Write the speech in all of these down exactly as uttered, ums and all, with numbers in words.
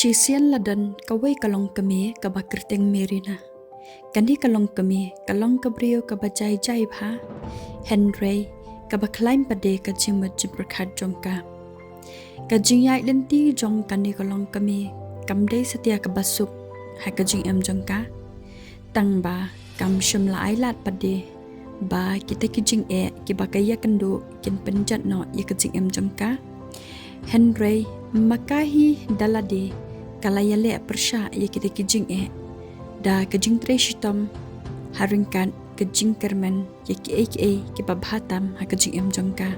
Shisien la don kawei ka longkmie kaba kyrteng Merina. Kane ka longkmie ka long ka briew kaba jai jai bha, hynrei kaba khlaiñ pat de ka jingmut jingpyrkhat jong ka. Ka jingïaid lynti jong kane ka longkmie kam dei satia kaba suk ha ka jingim jong ka. Tang ba kam shym la ai lad pat de ba kita ki jingeh kiba ka ïakynduh kin pynjot noh ïa ka jingim jong ka. Hynrei ma ka hi da lade ka la ïaleh pyrshah ïa kita ki jingeh da ka jingtrei shitom ha ryngkat ka jingkyrmen ïa kiei kiei kiba bha tam ha ka jingim jong ka.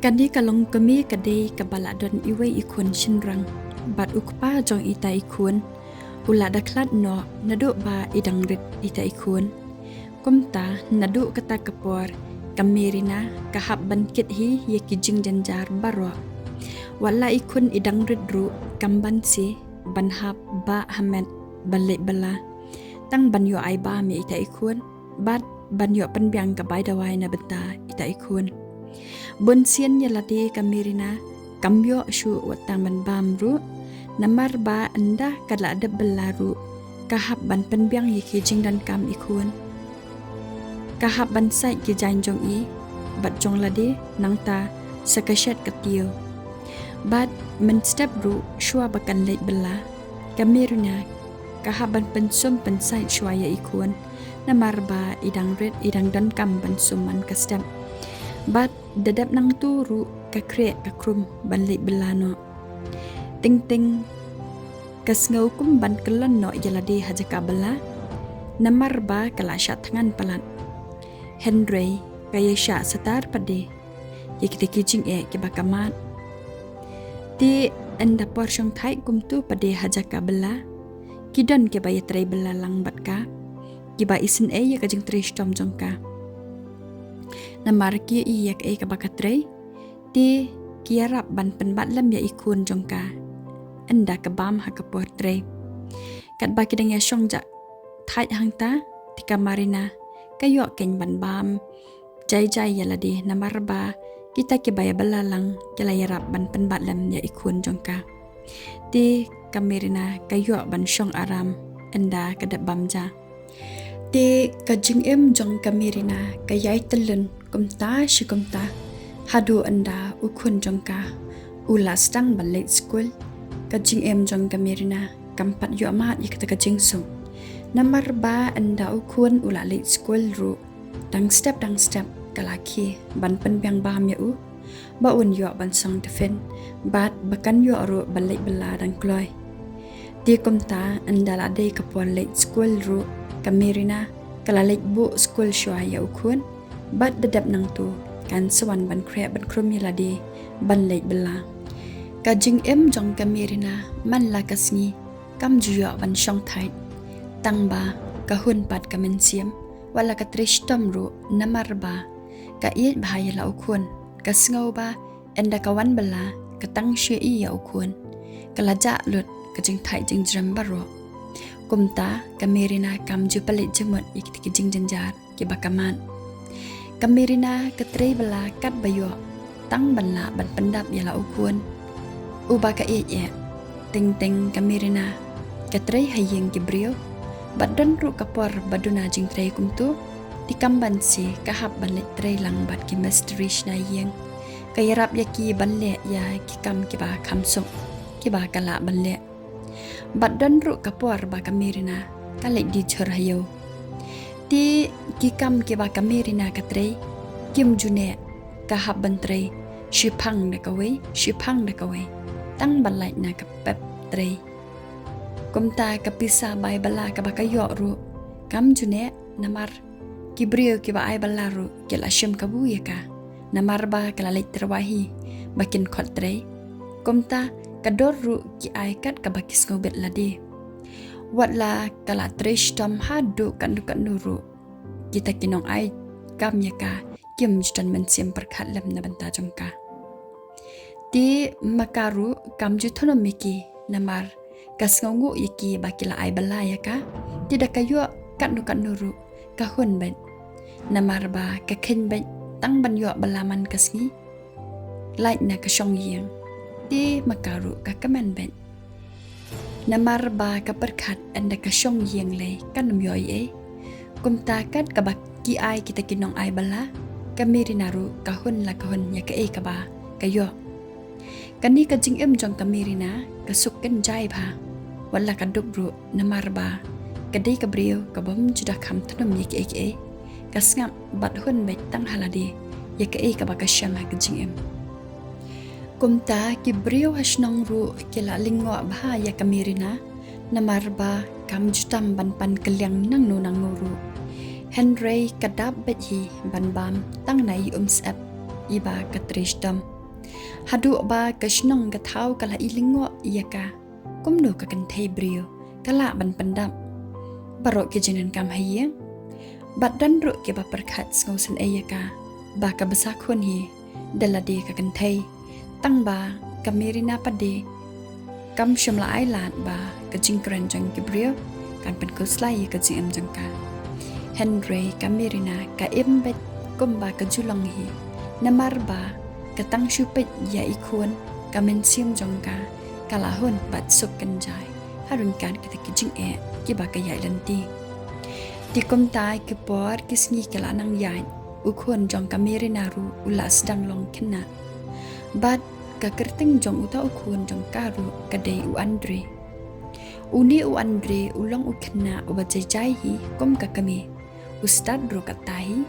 Kane ka longkmie ka dei kaba la don iwei i khun shynrang, bad u kpa jong ita i khun u la da khlad noh naduh ba i dang rit ita i khun. Kumta naduh kata ka por ka Merina ka hap ban kit hi ïa ki jingjynjar baroh. Wat la i khun i dang rit ruh kam banse ban hap bah ha met ban leit bylla, tang ban ïoh ai bam ïa ita i khun bad ban ïoh pynbiang ka bai dawai na bynta ita i khun. Bun sien ïa lade ka Merina kam ïoh shuh wat tang ban bam ruh, namar ba ynda ka la dep bylla ruh ka hap ban pynbiang ïa ki jingdonkam i khun. Ka hap ban sait ki jaiñ jong i bad jong lade nangta sa ka shet ka tiew. Bad mynstep ruh shuwa ba kan leit bylla, ka Merina ka hap ban pynsum pynsait shuwa ïa i khun, namar ba i dang rit, i dang donkam ban sum man ka step. Bad da dep nangto ruh ka khreh ka khrum ban leit bylla noh. Teng teng ka sngew kum ban kyllon noh ïa lade ha jaka bylla, namar ba ka la shah thngan palat. Hynrei ka ïa shah satar pat de ïa kita ki jingeh kiba ka mad. Te ynda por shongthait kumto pat de ha jaka bylla, ki don kiba ïatrei bylla lang bad ka, kiba isynei ïa ka jingtrei shitom jong ka. Namar ki ïohi ïa kaei kaba ka trei, te ki ïarap ban pynbat lem ïa i khun jong ka ynda ka bam ha ka por trei. Katba ki dang ïa shong jah thait hangta, te ka Merina ka ïoh keiñ ban bam jai jai ïa lade, namar ba kita kiba ïa bylla lang ki la ïarap ban pynbat lem ïa i khun jong ka. Te ka Merina ka ïoh ban shong aram ynda ka dep bam ja. Te ka jingim jong ka Merina ka ïai tyllun kumta shi kumta, haduh ynda u khun jong ka u la sdang ban leit skul. Ka jingim jong ka Merina kam pat ïoh mad ïa kata ka jingsuk, namar ba ynda u khun u la leit skul ruh, dang step dang step ka la khie ban pynbiang bam ïa u, ba un ïoh ban song tiffin bad ba kan ïoh ruh ban leit bylla dang kloi. Te kumta ynda la dei ka por leit skul ruh, ka Merina ka la leit buh skul shuwa ïa u khun, bad da dep nangto kan sa wan ban khreh ban khrum ïa lade ban leit bylla. Ka jingim jong ka Merina man la ka sngi kam ju ïoh ban shongthait, tang ba ka hun pat ka mynsiem wat la ka trei shitom ruh, namar ba ka ïeit bha ïa la u khun. Ka sngew ba ynda ka wan bylla ka tang shu ïohi ïa u khun, ka la jah lut ka jingthait jingjrem baroh. Kumta ka Merina kam ju pynleit jingmut ïa kita ki jingjynjar kiba ka mad. Ka Merina ka trei bylla katba ïoh, tang ban lah ban pyndap ïa la u khun uba ka ïeit eh. Teng teng ka Merina ka trei ha ïing ki briew, bad don ruh ka por ba duna jingtrei kumto, te kam banse ka hap ban leit trei lang bad ki mistri shna ïing. Ka ïarap ïa ki ban leh ïa ki kam kiba kham suk kiba ka lah ban leh. Bad don ruh ka por ba ka Merina ka leit die jhur ha ïew. Te ki kam kiba ka Merina ka trei kim ju neh, ka hap ban trei shiphang da kawei, shiphang da kawei, tang ban lait na ka pep trei. Kumta ka pisa bai bylla kaba ka ïoh ruh kam ju neh, namar ki briew kiba ai bylla ruh ki la shim kabu ïa ka, namar ba ka la leit tyrwa hi ba kin khot trei. Kumta ka dor ruh ki ai kat kaba ki sngewbit lade. Wat la ka la trei shitom haduh katno katno ruh, kita ki nongai kam ïa ka kim ju don mynsiem pyrkhat lem na bynta jong ka. Te ma ka ruh kam ju thnum ïa ki, namar ka sngewnguh ïa ki ba ki la ai bylla ïa ka. Te da ka ïoh katno katno ruh ka hun beit, namar ba ka kheiñ beit tang ban ïoh bylla man ka sngi lait na ka shong ïing. Te ma ka ruh ka kmen beit. Namar ba ka pyrkhat ynda ka shong ïing lei kan ym ïoh ei ei. Kumta kat kaba ki ai kita ki nongai bylla, ka Mirina ruh ka hun la ka hun ïa kaei kaba ka ïoh. Kane ka jingim jong ka Mirina ka suk kynjai bha. Wat la ka duk ruh namar ba ka dei ka briew ka bym ju da kham thnum ïa kiei kiei. Ka sngap bad hun beit tang ha lade ïa kaei kaba ka shem ha ka jingim. Kumta ki briew ha shnong ruh ki la lyngngoh bha ïa ka Mirina, namar ba kam ju tam ban pan kylliang nangno nangno ruh. Hynrei ka dap beit hi ban bam tang na i um syep iba ka trei shitom. Haduh ba ka shnong ka thaw ka la i lyngngoh ïa ka. Kumno ka kynthei briew ka lah ban pyndap baroh ki jingdonkam ha ïing. Bad don ruh kiba pyrkhat sngewsynei ïa ka ba ka bsa khun hi da lade ka kynthei. Tang ba ka Mirina pat de kam shym la ai lad ba ka jingkren jong ki briew kan pynkhuslai ïa ka jingim jong ka. Hynrei ka Mirina ka im beit kumba ka ju long hi, namar ba ka tang shu peit ïa i khun, ka mynsiem jong ka ka la hun bad suk kynjai ha ryngkat kita ki jingeh kiba ka ïaid lynti. Te kumta ki por ki sngi ki la nang ïaid, u khun jong ka Mirina ruh u la sdang long khynnah. Bad ka kyrteng jong uta u khun jong ka ruh ka dei u Andre. Une u Andre u long u khynnah uba jai jai hi kum ka kmie. U stad ruh katta hi.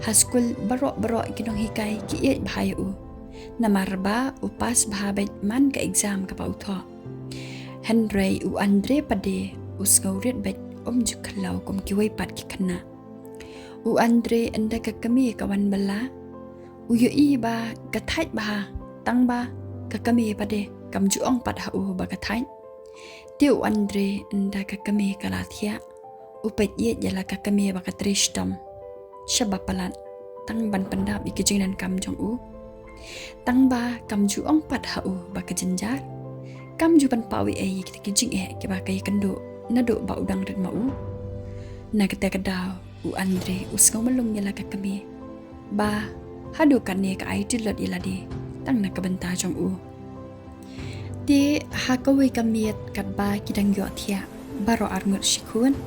Ha skul baroh baroh ki nonghikai ki ïeit bha ïa u, namar ba u pass bha beit man ka exam kaba u thoh. Hynrei u Andre pat de u sngewrit beit, um ju khlaw kum kiwei pat ki khynnah. U Andre ynda ka kmie ka wan bylla, u ïohi ba ka thait bha, tang ba ka kmie pat de kam ju ong pat ha u ba ka thait. Te u Andre ynda ka kmie ka la thiah, u peit ïeit ïa la ka kmie ba ka trei shitom shaba palat tang ban pyndap ïa ki jingdonkam jong u. Tang ba kam ju ong pat ha u ba ka jynjar. Kam ju pynpaw ei ei ïa kita ki jingeh kiba ka ïakynduh naduh ba u dang rit ma u. Na kata ka daw u Andre u sngew mlung ïa la ka kmie ba haduh katne ka aiti lut ïa lade tang na ka bynta jong u. Te ha kawei ka miet katba ki dang ïoh thiah baroh arngut shi khun,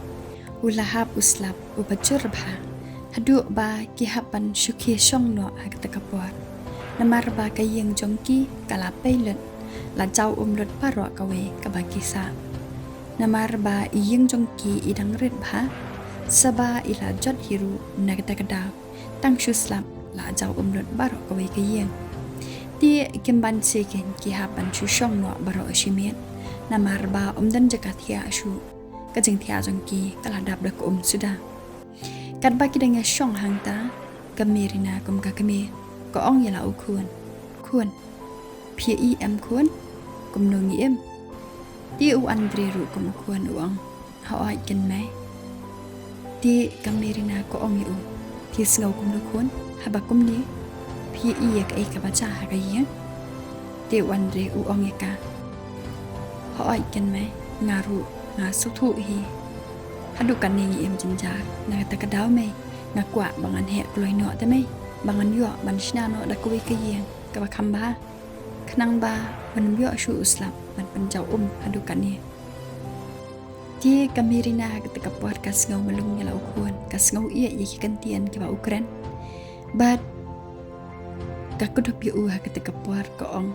u la hap u slap uba jur bha, haduh ba ki hap ban shu khie shong noh ha kata ka por. Namar ba ka ïing jong ki ka la pei lut, la jaw um lut baroh kawei kaba ki sah. Namar ba i ïing jong ki i dang rit bha, saba i la jot hi ruh na kata ka daw tang shu slap la jaw um lut baroh kawei ka ïing. Te kim banse kein ki hap ban shu shong noh baroh shi miet, namar ba um don jaka thiah shuh. Ka jingthiah jong ki ka la dap da ka um suda. Katba ki dang ïa shong hangta, ka Mirina kum ka kmie ka ong ïa la u khun, khun, phi ïohi em khun, kumno ngi im? Te u Andre ruh kum u khun u ong, haoid kynmaw. Te ka Mirina ka ong ïa u, phi sngew kumno khun, haba kumne phi ïohi ïa kaei kaba jia ha ka ïing? Te u Andre u ong ïa ka, haoid kynmaw, nga ruh nga sngewthuh hi. Haduh katne ngi im jynjar, na kata ka daw mei nga kwah ba ngan heh kloi noh te mei, ba ngan ïoh ban shna noh da kawei ka ïing kaba kham bha, khnang ba un ym ïoh shuh u slap ban pynjaw um haduh katne. Te ka Mirina ha kata ka por ka sngew mlung ïa la u khun, ka sngew ïeit ïa ki kyntien kiba u kren. Bad ka kdup ïa u ha kata ka por ka ong,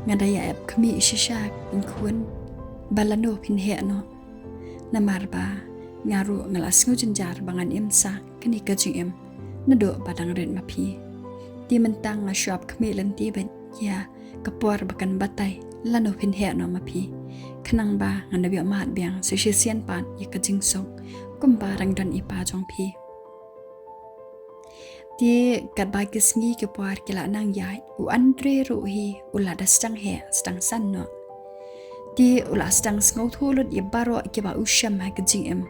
nga da ïa ep khmih shisha khun, ba lano phin heh noh. Namar ba nga ruh nga la sngew jynjar ba ngan im sah kane ka jingim naduh ba dang rit ma phi. Te mynta nga shu ap khmih lynti beit ïa ka por ba kan batai lano phin heh noh ma phi, khnang ba ngan da ïoh mad biang sa shisien pat ïa ka jingsuk kumba dang don i pa jong phi. Te katba ki sngi ki por ki la nang ïaid, u Andre ruh hi u la da sdang heh sdang san noh. Te u la sdang sngewthuh lut ïa baroh kiba u shem ha ka jingim,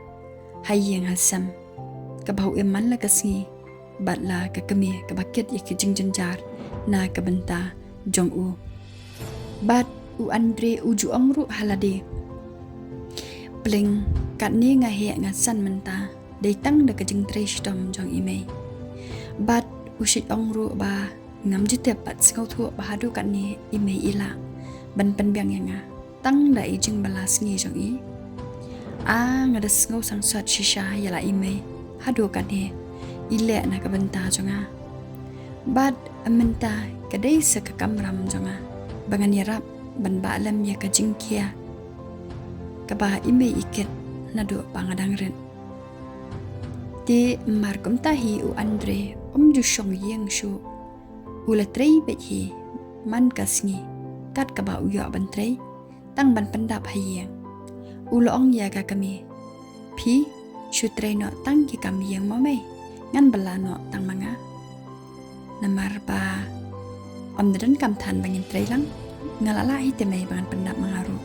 ha ïing ha sem, kaba u im man la ka sngi bad la ka kmie kaba kit ïa ki jingjynjar na ka bynta jong u. Bad u Andre u ju ong ruh ha lade, pleng katne nga heh nga san mynta dei tang da ka jingtrei shitom jong i mei. Bad u shait ong ruh ba ngam ju tip bad sngewthuh ba haduh katne i mei i lah ban pynbiang ïa nga. tang da i jingbylla sngi jong i. A nga da sngew sangsot shisha ïa la i mei, haduh katne i leh na ka bynta jong nga. Bad mynta ka dei sa ka kamram jong nga ba ngan ïarap ban bah lem ïa ka jingkhia kaba i mei i kit naduh ba nga dang rit. Te mar kumta hi u Andre um ju shong ïing shuh. U la trei beit hi man ka sngi kat kaba u ïoh ban trei, tang ban pyndap ha ïing. U la ong ïa ka kmie, phi shu trei noh tang ki kam ïing mo mei, ngan bylla noh tang ma nga. Namar ba ym da donkam than ba ngin trei lang, nga la lah hi te mei ba ngan pyndap ma nga ruh.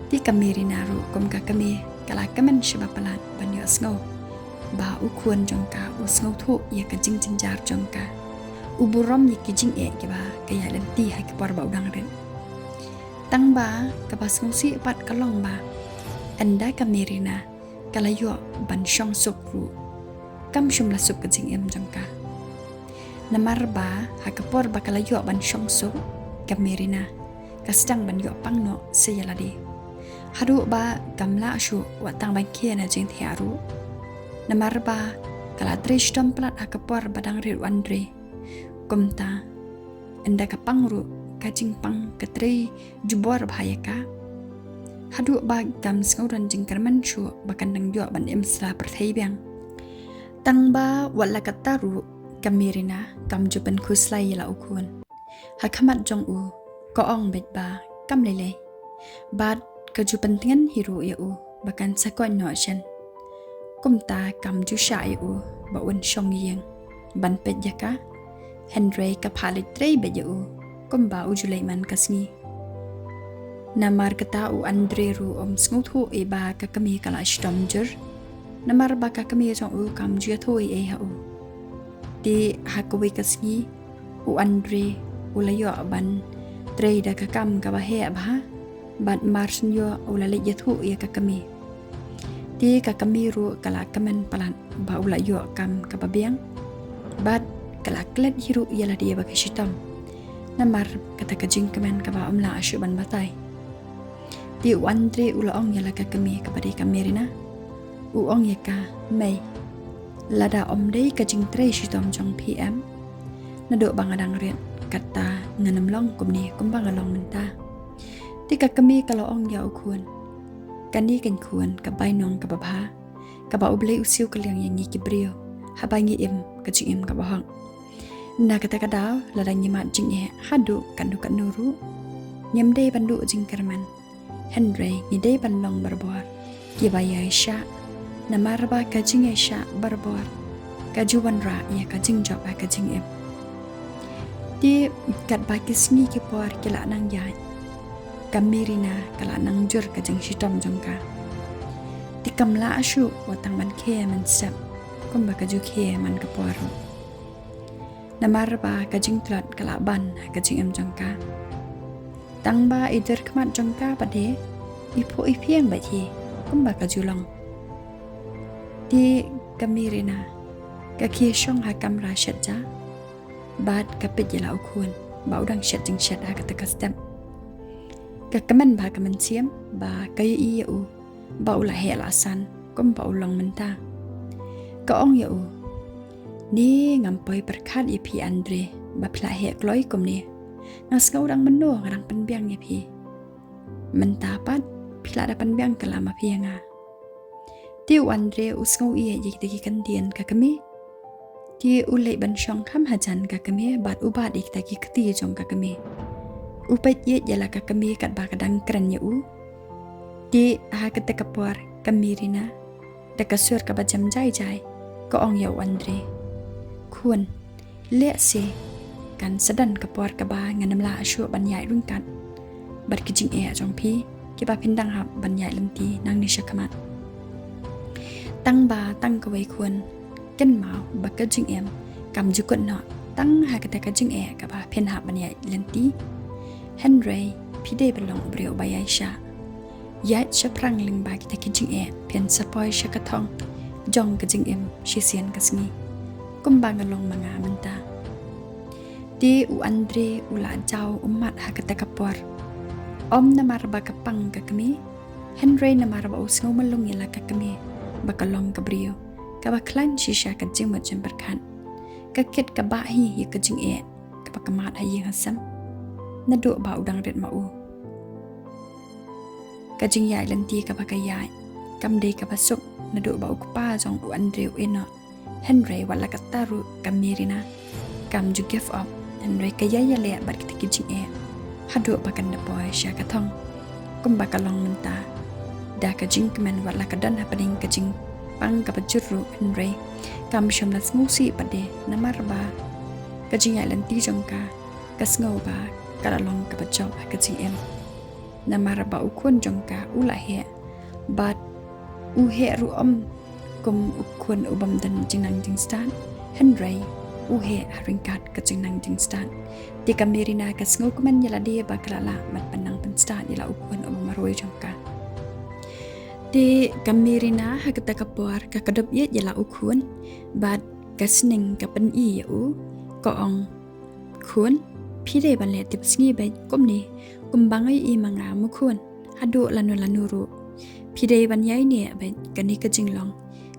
Te ka Merina ruh kum ka kmie ka la kmen shaba palat ban ïohsngew ba u khun jong ka u sngewthuh ïa ka jingjynjar jong ka. U burom ïa ki jingeh kiba ka ïaid lynti ha ki por ba u dang rit. Tang ba kaba sngewsih pat ka long ba ynda ka Merina ka la ïoh ban shong suk ruh, kam shym la suk ka jingim jong ka. Namar ba ha ka por ba ka la ïoh ban shong suk, ka Merina ka sdang ban ïoh pang noh sa ïa lade. Haduh ba kam lah shuh wat tang ban khie na jingthiah ruh. Namar ba ka la trei shitom palat ha ka por ba dang rit u Andre. Kumta ynda ka pang ruh, ka jingpang ka trei jubor bha ïa ka. Haduh ba kam sngewdon jingkyrmen shuh ba kan dang ïoh ban im sla pyrthei biang. Tang ba wat la katta ruh ka Merina kam ju pynkhuslai ïa la u khun. Ha khmat jong u ka ong beit ba kam lei lei. Bad ka ju pyntngen hi ruh ïa u ba kan sa koit noh shen. Kumta kam ju shah ïa u ba un shong ïing ban peit ïa ka. Hynrei ka phah leit trei beit ïa u kumba u ju leit man ka sngi. Namar kata u Andre ruh um sngewthuh ei ba ka kmie ka la shitom jur. Namar ba ka kmie jong u kam ju ïathuh ei ei ha u. Te ha kawei ka sngi u Andre u la ïoh ban trei da ka kam kaba heh bha. Bad mar shen ïoh u la leit ïathuh ïa ka kmie. Te ka kmie ruh ka la kmen palat ba u la ïoh kam kaba biang. Bad ka la klet hi ruh ïa lade ba ka shitom. Namar kata ka jingkmen kaba um lah shuh ban batai. Te u Andre u la ong ïa la ka kmie kaba dei ka Merina. U ong ïa ka, mei, lada um dei ka jingtrei shitom jong phi em, naduh ba nga dang rit katta ngan ym long kumne kumba nga long mynta. Te ka kmie ka la ong ïa u khun, kane keiñ khun ka bainong kaba bha kaba U Blei u siew kylliang ïa ngi ki briew haba ngi im ka jingim kaba hok. Na kata ka daw lada ngi mad jingeh haduh katno katno ruh, ngim dei ban duh jingkyrmen. Hynrei ngi dei ban long barabor kiba ïaishah, namar ba ka jingïaishah barabor ka ju wanrah ïa ka jingjop ha ka jingim. Te katba ki sngi ki por ki la nang ïaid, ka Merina ka la nang jur ka jingshitom jong ka. Te kam lah shuh wat tang ban khie mynsep kumba ka ju khie man ka por ruh. Namar ba ka jingtlot ka la ban ha ka jingim jong ka. Tang ba i dyrkhmat jong ka pat de i phuh i phieng beit hi kumba ka ju long. Te ka Merina ka khie shong ha kamra shet ja bad ka peit ïa la u khun ba u dang shet jingshet ha kata ka step. Ka kmen bha ka mynsiem ba ka ïohi ïa u ba u la heh la san kumba u long mynta. Ka ong ïa u, ne ngam poi pyrkhat ïa phi Andre ba phi la heh kloi kumne. Nga sngew dang mynno nga dang pynbiang ïa phi. Mynta pat phi la da pynbiang kylla ma phi ïa nga. Te u Andre u sngew ïeit ïa kita ki kyntien ka kmie. Te u leit ban shong kham hajan ka kmie bad u bat ïa kita ki kti jong ka kmie. U peit ïeit ïa la ka kmie katba ka dang kren ïa u. Te ha kata ka por ka Merina da ka sur kaba jem jai jai ka ong ïa u Andre, khun, lehse kan sa don ka por kaba ngan ym lah shuh ban ïaid ryngkat bad ki jingeh jong phi kiba phin dang hap ban ïaid lynti nangne sha khmat. Tang ba tang kawei khun, kynmaw ba ka jingim kam ju kut noh tang ha kata ka jingeh kaba phin hap ban ïaid lynti. Hynrei phi dei ban long u briew ba ïaishah. Ïaid shaphrang lyngba kita ki jingeh phin sa poi sha ka thong jong ka jingim shisien ka sngi kumba nga long ma nga mynta. Te u Andre u la jaw ummat ha kata ka por. Ym namar ba ka pang ka kmie, hynrei namar ba u sngew mlung ïa la ka kmie ba ka long ka briew kaba khlaiñ shisha ka jingmut jingpyrkhat. Ka kit ka bah hi ïa ka jingeh kaba ka mad ha ïing ha sem naduh ba u dang rit ma u. Ka jingïaid lynti kaba ka ïaid kam dei kaba suk naduh ba u kpa jong u Andre u ïehnoh. Hynrei wat la katta ruh ka Mirina kam ju give up, hynrei ka ïai ïaleh bad kita ki jingeh haduh ba kan da poi sha ka thong. Kumba ka long mynta, da ka jingkmen wat la ka don hapdeng ka jingpang kaba jur ruh, hynrei kam shym la sngewsih pat de namar ba ka jingïaid lynti jong ka, ka sngew ba ka la long kaba jop ha ka jingim. Namar ba u khun jong ka u la heh, bad u heh ruh ym kum u khun u bym don jingnang jingstad, hynrei u heh ha ryngkat ka jingnang jingstad. Te ka Mirina ka sngewkmen ïa lade ba ka la lah ban pynnang pynstad ïa la u khun uba marwei jong ka. Te ka Mirina ha kata ka por ka kdup ïeit ïa la u khun, bad ka sneng ka pyni ïa u, ka ong, "Khun, phi dei ban leh tipsngi beit kumne, kumba nga ïohi ma nga mo khun, haduh lano lano ruh phi dei ban ïaineh beit kane ka jinglong,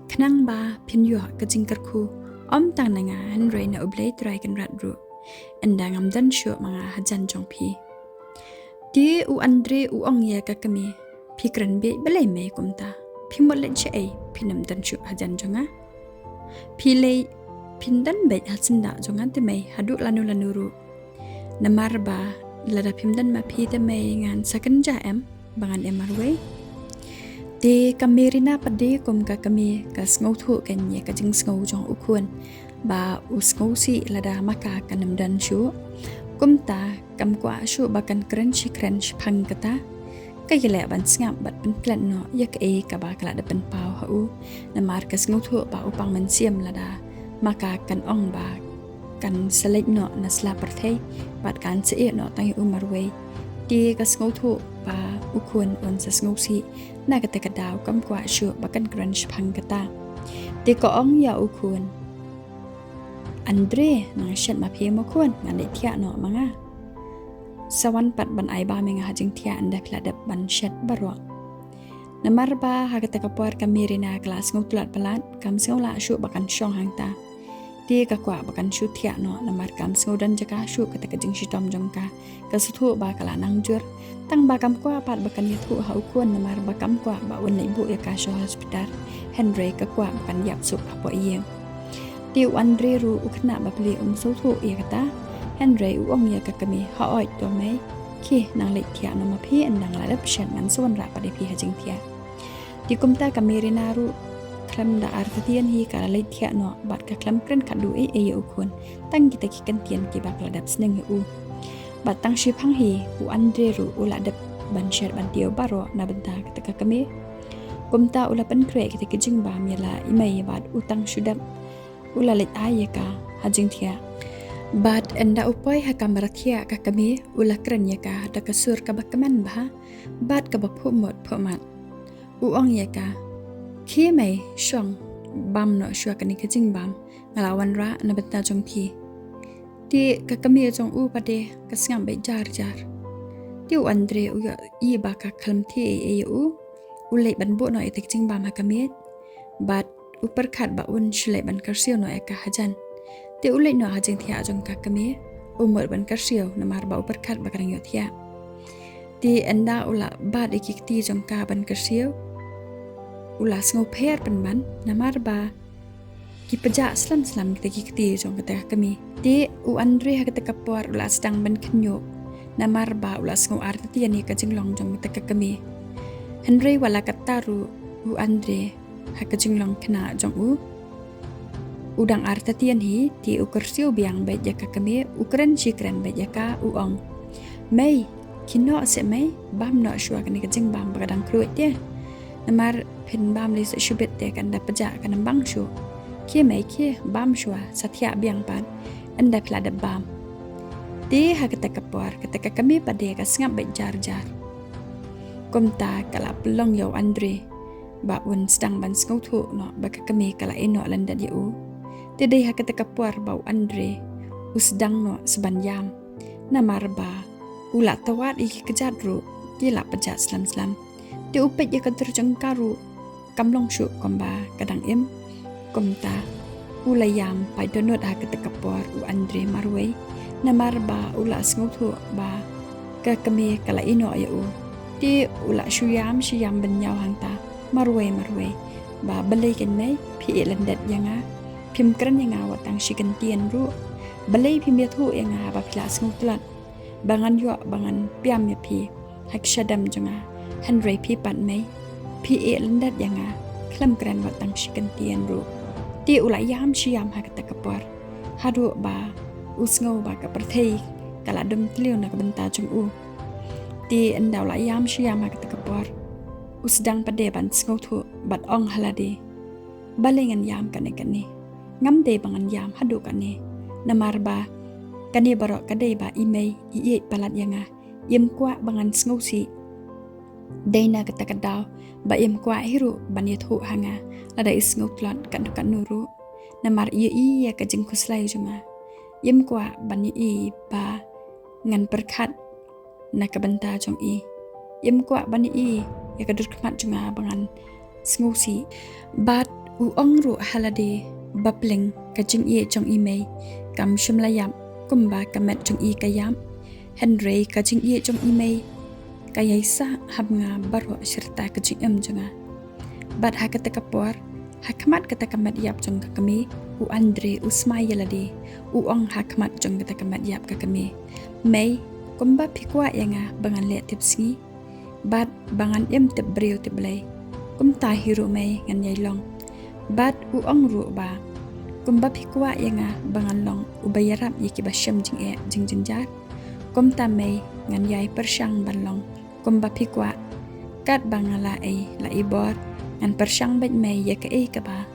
khnang ba phin ïoh ka jingkyrkhu, ym tang na nga hynrei na U Blei Trai Kynrad ruh. Ynda ngam don shuh ma nga hajan jong phi." Te u Andre u ong ïa ka kmie, "Phi kren beit balei mei kumta? Phi mut leit shaei, phin ym don shuh hajan jong nga? Phi leit, phin don beit ha syndah jong nga te mei haduh lano lano ruh. Namar ba lada phim don ma phi te mei ngan sa kynjah em ba ngan em marwei?" Te ka Mirina pat de kum ka kmie ka sngewthuh kein ïa ka jingsngew jong u khun ba u sngewsih lada ma ka kan ym don shuh. Kumta kam kwah shuh ba kan kren shi kren shiphang kata. Ka ïaleh ban sngap bad pynklet noh ïa kaei kaba ka la dep pynpaw ha u. Namar ka sngewthuh ba u pang mynsiem lada ma ka kan ong ba kan sa leit noh na sla pyrthei bad kan sa ïeh noh tang ïa u marwei. Te ka sngewthuh ba u khun un sa sngewsih, na kata ka daw kam kwah shuh ba kan kren shiphang kata. Te ka ong ïa u khun, "Andre, nang shet ma phi mo khun, ngan leit thiah noh ma nga. Sa wan pat ban ai bam ïa nga ha jingthiah ynda phi la dep ban shet baroh." Namar ba ha kata ka por ka Mirina ka la sngew tlot palat, kam sngew lah shuh ba kan shong hangta. Te ka kwah ba kan shu thiah noh namar kam sngew don jaka shuh kata ka jingshitom jong ka. Ka sngewthuh ba ka la nang jur, tang ba kam kwah pat ba kan ïathuh ha u khun namar ba kam kwah ba un leit buh ïa ka sha hospital, hynrei ka kwah ba kan ïap suk hapoh ïing. Te u Andre ruh u khynnah bapli um sngewthuh ïa kata, hynrei u ong ïa ka kmie, "Hooid to mei, khie nang leit thiah noh ma phi, ynda nga la dep shet ngan sa wanrah pat ïa phi ha jingthiah." Te kumta ka Mirina ruh khlem da artatien hi ka la leit thiah noh bad ka khlem kren khatduh ei ei ïa u khun, tang kita ki kyntien kiba ka la dep sneng ïa u. Bad tang shiphang hi u Andre ruh u la dep ban shet ban tiew baroh na bynta kata ka kmie. Kumta u la pynkhreh kita ki jingbam ïa la i mei bad u tang shu dep u la leit ai ïa ka ha jingthiah. Bad ynda u poi ha kamra thiah ka kmie u la kren ïa ka da ka sur kaba kmen bha bad kaba phuh mut phuh mat. U ong ïa ka, "Khie mei shong, bam noh shuwa kane ka jingbam, nga la wanrah na bynta jong phi." Te ka kmie jong u pat de ka sngap beit jar jar. Te u Andre u ïohi ba ka khlem thiah ei ei ïa u, u leit ban buh noh ïa ka jingbam ha ka miej. Bad u pyrkhat ba un shu leit ban kyrsiew noh ïa ka hajan. Te u leit noh ha jingthiah jong ka kmie, u mut ban kyrsiew namar ba u pyrkhat ba ka dang ïoh thiah. Te ynda u la bat ïa ki kti jong ka ban kyrsiew, u la sngew pher pynban namar ba ki pjah slem slem kita ki kti jong kata ka kmie. Te u Andre ha kata ka por u la sdang ban khynñiuh namar ba u la sngew artatien ïa ka jinglong jong kata ka kmie. Hynrei wat la katta ruh u Andre ha ka jinglong khynnah jong u, u dang artatien hi, te u kyrsiew biang beit ïa ka kmie, u kren shi kren beit ïa ka, u ong, "Mei, khie noh seh mei, bam noh shuwa kane ka jingbam ba ka dang khluit te. Namar phin bam lei seh shibit te kan da pjah kan ym bang shuh. Khie mei khie, bam shuwa, sa thiah biang pat ynda phi la dep bam." Te ha kata ka por kata ka kmie pat de ka sngap beit jar jar. Kumta ka la pynlong ïa u Andre ba un sdang ban sngewthuh noh ba ka kmie ka la ïehnoh lyndet ïa u. Te dei ha kata ka por ba u Andre u sdang noh sa ban ïam namar ba u la tawad ïa ki kjat ruh Te la pjah slem slem. Te u peit ïa ka dur jong ka ruh kam long shuh kumba ka dang im. Kumta u la ïam paidbah nud ha kata ka por u Andre marwei. Namar ba u la sngewthuh ba ka kmie ka la ïehnoh ïa u. Te u la shu ïam shu ïam ban ïaw hangta marwei marwei. Ba balei keiñ mei phi ïeh lyndet ïa nga. Phim kren ïa nga wat tang shi kyntien ruh. Balei phim ïathuh ïa nga ba phi la sngewtlot ba ngan ïoh ba ngan pynïam ïa phi ha ka shadem jong nga. Hynrei phi pat mei phi ïeh lyndet ïa nga khlem kren wat tang shi kyntien ruh. Te u la ïam shu ïam ha kata ka por haduh ba u sngew ba ka pyrthei ka la dum tliw na ka bynta jong u. Te ynda u la ïam shu ïam ha kata ka por u sdang pat de ban sngewthuh bad ong ha lade, balei ngan ïam kane kane? Ngam dei ba ngan ïam haduh kane. Namar ba kane baroh ka dei ba i mei i ïeit palat ïa nga. Im kwah ba ngan sngewsih. Dei na kata ka daw ba im kwah hi ruh ban ïathuh ha nga lada i sngewtlot katno katno ruh. Namar i ïohi ïa ka jingkhuslai jong nga. Im kwah ban ïohi ba ngan pyrkhat na ka bynta jong i. Im kwah ban ïohi ïa ka dur khmat jong nga ba ngan sngewsih. Bad u ong ruh ha lade ba pleng ka jingïeit jong i mei kam shym la ïap kumba ka met jong i ka ïap. Hynrei ka jingïeit jong i mei ka ïai sah ha nga baroh shirta ka jingim jong nga. Bad ha kata ka por ha khmat kata ka met ïap jong ka kmie u Andre u smai ïa lade. U ong ha khmat jong kata ka met ïap ka kmie, mei, kumba phi kwah ïa nga ba ngan leh tip sngi bad ba ngan im tip briew tip Blei, kumta hi ruh mei ngan ïai long. Bad u ong ruh ba kumba phi kwah ïa nga ba ngan long uba ïarap ïa kiba shem jingeh jingjynjar, kumta mei ngan ïai pyrshang ban long kumba phi kwah. Katba nga la ei la i bor ngan pyrshang beit mei ïa kaei kaba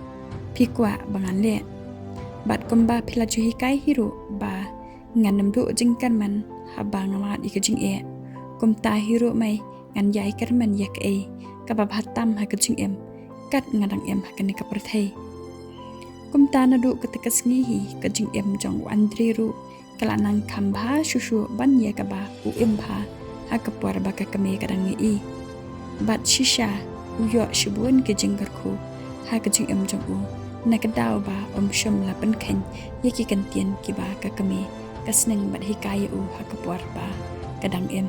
phi kwah ba ngan leh. Bad kumba phi la ju hikai hi ruh ba ngan ym duh jingkyrmen haba nga mad ïa ka jingeh, kumta hi ruh mei ngan ïai kyrmen ïa kaei kaba bha tam ha ka jingim kat nga dang im ha kane ka pyrthei. Kumta naduh kata ka sngi hi ka jingim jong u Andre ruh ka la nang kham bha shuh shuh ban ïa kaba u im bha ha ka por ba ka kmie ka dang ïohi. Bad shisha u ïoh shibun ki jingkyrkhu ha ka jingim jong u na ka daw ba um shym la pynkheiñ ïa ki kyntien kiba ka kmie ka sneng bad hikai ïa u ha ka por ba ka dang im.